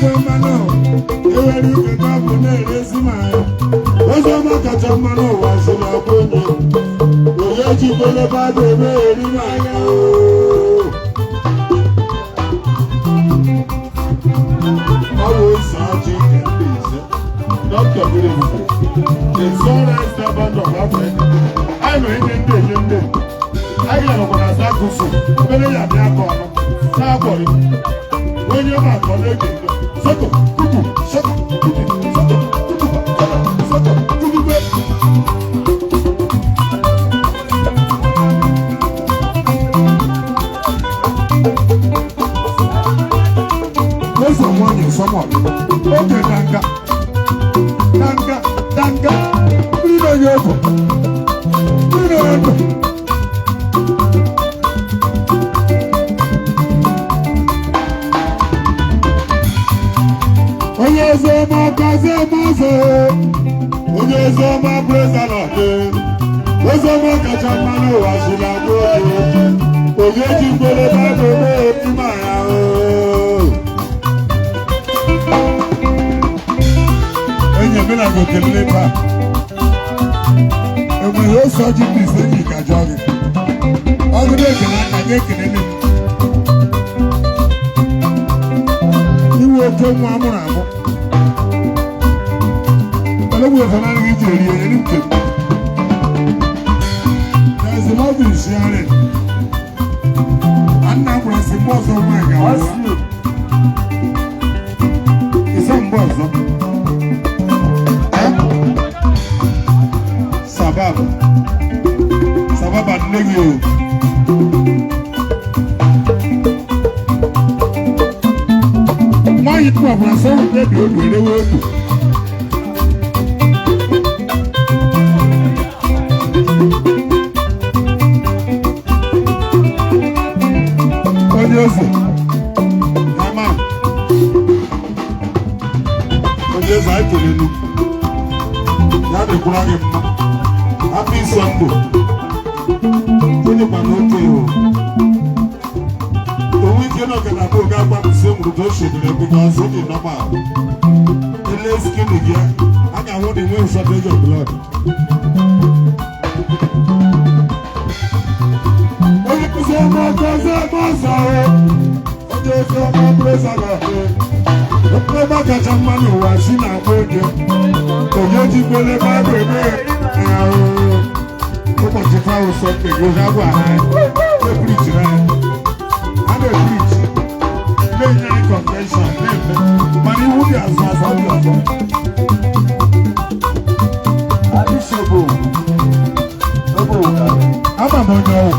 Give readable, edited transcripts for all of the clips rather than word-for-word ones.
kacha mma n'ụwa, ewere ike ka ọ bụ na-erezi m anya. Ozi ọma kacha mma n'ụwa si na-agba onye. Onye jikwele Baịbụl eme eri m anya ooo. Ọ bụ ose ọjị nke Mbaise. Dr. Mmiri, the Sunrise Servant of Africa. Anyị nọ ihe ndị enye ndị. Anyị nọkwa na Zakusu, obere ya bịa ka ọnụ, na-akwọrị. Onye ma akọ na-ege ndo. Soko, kuku, soko, kuku, soko, kuku, soko, soko, kuku, kwe. Eze nwanyị sọmọ, oge danga, danga, danga, mmiri na-enye egwu, mmiri na-enye ndụ. Onye eze ọma gazie m ọzọ, onye eze ọma praise the Lord. Ozi ọma kacha mma n'ụwa si na agba oge. Onye ji mgbere Baịbụl mee ime ya ooo. Enyi m na gokelele taa. Enweghị ose ọjị Mbaise enyi ka jụọ gị. Ọ gụrụ ekele aka gị ekelele m. Iwe oke nwa amụrụ amụ. Ológun ẹ̀fọ́ náà ní kí n rí ẹyẹ ní nkè. There is love in sharing. Anna gwara sị mgbe ọzọ nwa ga awụwa. Ịsọ mgbe ọzọ. Eh? Sababa. Sababa nne gị o. Nwaanyị tụwa sọ mkpebi obi erewe obi. Onye eze. Mama. Onye eze anyị kelelu. Ya dịkwara gị mma. Happy Sunday. Onye kwa n'oke o. Onwe ike na ọkada bụ oge agba m si nwụrụ ka o shedere because ọ dị normal. Ele skin gị a ga-ahụ na enweghị shortage of blood. Onye eze ọma gọzie m ọzọ o. Onye eze ọma praise the Lord. Ọma kacha mma n'ụwa si na-akpọ oge. Onye jikwele Baịbụl eme ya o. Ụbọchị fawụ Sọnde gị oge agwa ha na-eprichi ha. Ha na-eprichi. Na-enye anyị convention na-eme. Mana iwu dị azụ azụ dị ọzọ. Adịsogbo. Ogbo. Ama m onye ọwụ.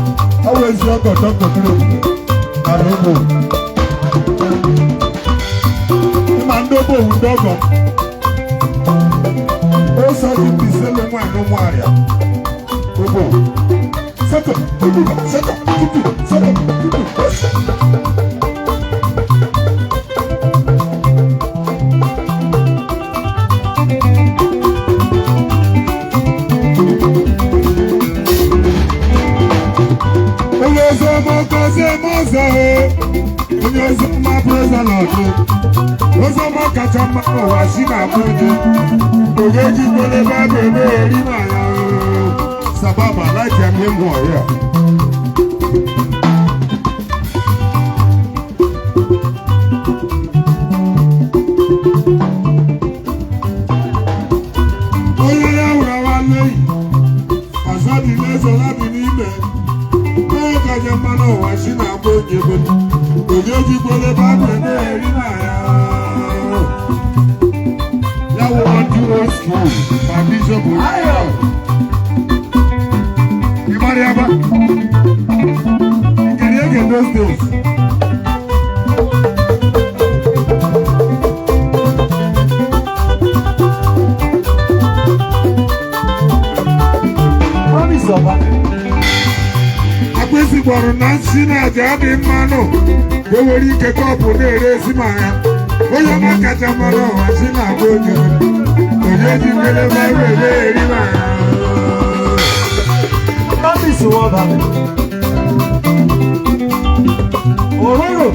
Ọ wụ ezi ọgọ Dr. Mmiri nara ogbo. Ịma ndị ogbo owu ndị ọgọ. Ose dị Mbaise lụ nwaanyị ụmụarịa. Ogbo. Soko, kuku, soko, kuku, soko, kuku. Onye eze ọma gọzie m ọzọ o. Onye eze ọma praise the Lord. Ozi ọma kacha mma n'ụwa si na-abụ onye. Onye jikwele Baịbụl eme eri na ya o. Sababa, like ya ihe mụ ya. Onye ya wụrụ awa leyi, ọzọ dị n'eze ọla dị n'ime. Onye kacha mma n'ụwa si na-agba onye ebe. Onye jikwele Baịbụl eme eri na ya. Ya wụrụ ndị old school ma bishop Ayo. Ịmara ya ba? Nkiri ege those days. Promise ọba. Agbịsị gbọrọ na nsị na aja dị mmanụ ka o nwere ike kọpụ na-ere ezi ma ya. Onye ọma kacha mma n'ụwa si na-agba onye. Onye ji mmiri Baịbụl eme eri ma ya. Promise ọba. Òróró.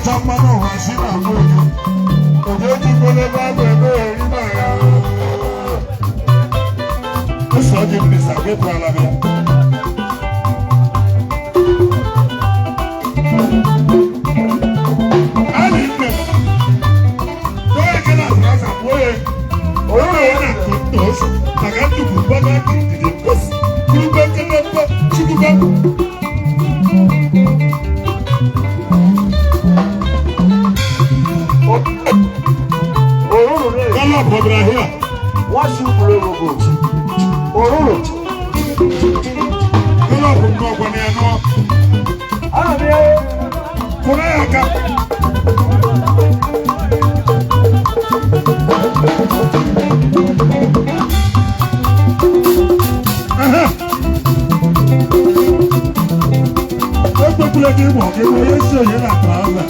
kacha mma n'ụwa si na-agba onye. Onye jikwele Baịbụl eme eri na ya. Nsọ dị mmisa gwepụrala m ya. Ali nne m. Onye ke na asịrị asị onye onye na ntos maka nnukwu mgbaga didi mposi kurube nkele mkpọ chukwuba. Òróró rẹ̀. Kọ́lá ọ̀pọ̀bìrà híà. Wọ́n ṣù kúrò gbogbo. Òróró. Kọ́lá ọ̀pọ̀bìrà ọ̀gbọ̀n ya nọ. Ana m ya. Kụrụ ya aka. Aha. Ekwekwula gị ịgba gị bụ onye si onye na traụza.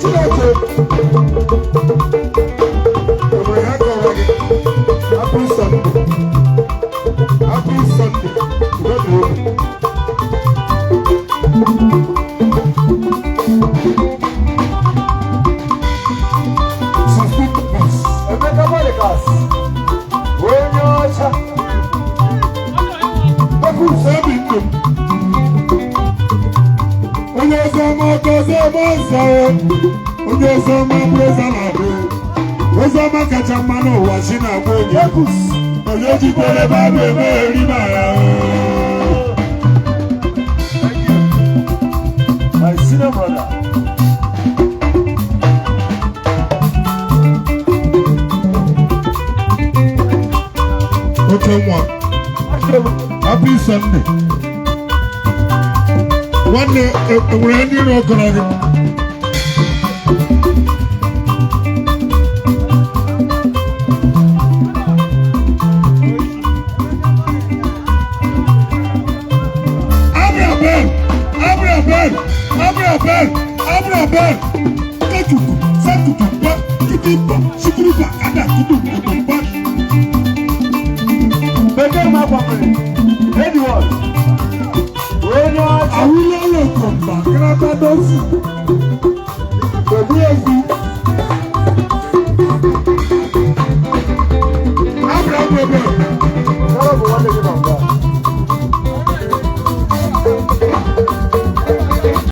Chineke, mgbe ha kọrọ gị, Happy Sunday. Happy Sunday. Udo dịrị unu. Suspicious. Emeka Malikas. Onye ọcha. Ekus. Obi ndụ m. Onye oziọma gọzie ebe ọzọ. Onye oziọma bụrụ eze na-abụ. Oziọma kacha mma n'ụwa si na-agba onye. Ekus. Onye jikwere Baịbụl eme eri na ya. Thank you. My senior brother. Oke nwa. Happy Sunday. Nwanne enwere ndị iro kọrọ gị? Abra Ben! Abra Ben! Abra Ben! Abra Ben! Katuku, sakutu, ba, kitipa, sikurupa, ada, kutu, kutu, ba. Bekee m akwamere. Edward. Onye ọcha. Awilolo kọmba grabadọsi. Pẹ̀lú ewu. Abra Ben! Kárọ̀ bụ nwanne gị nọ.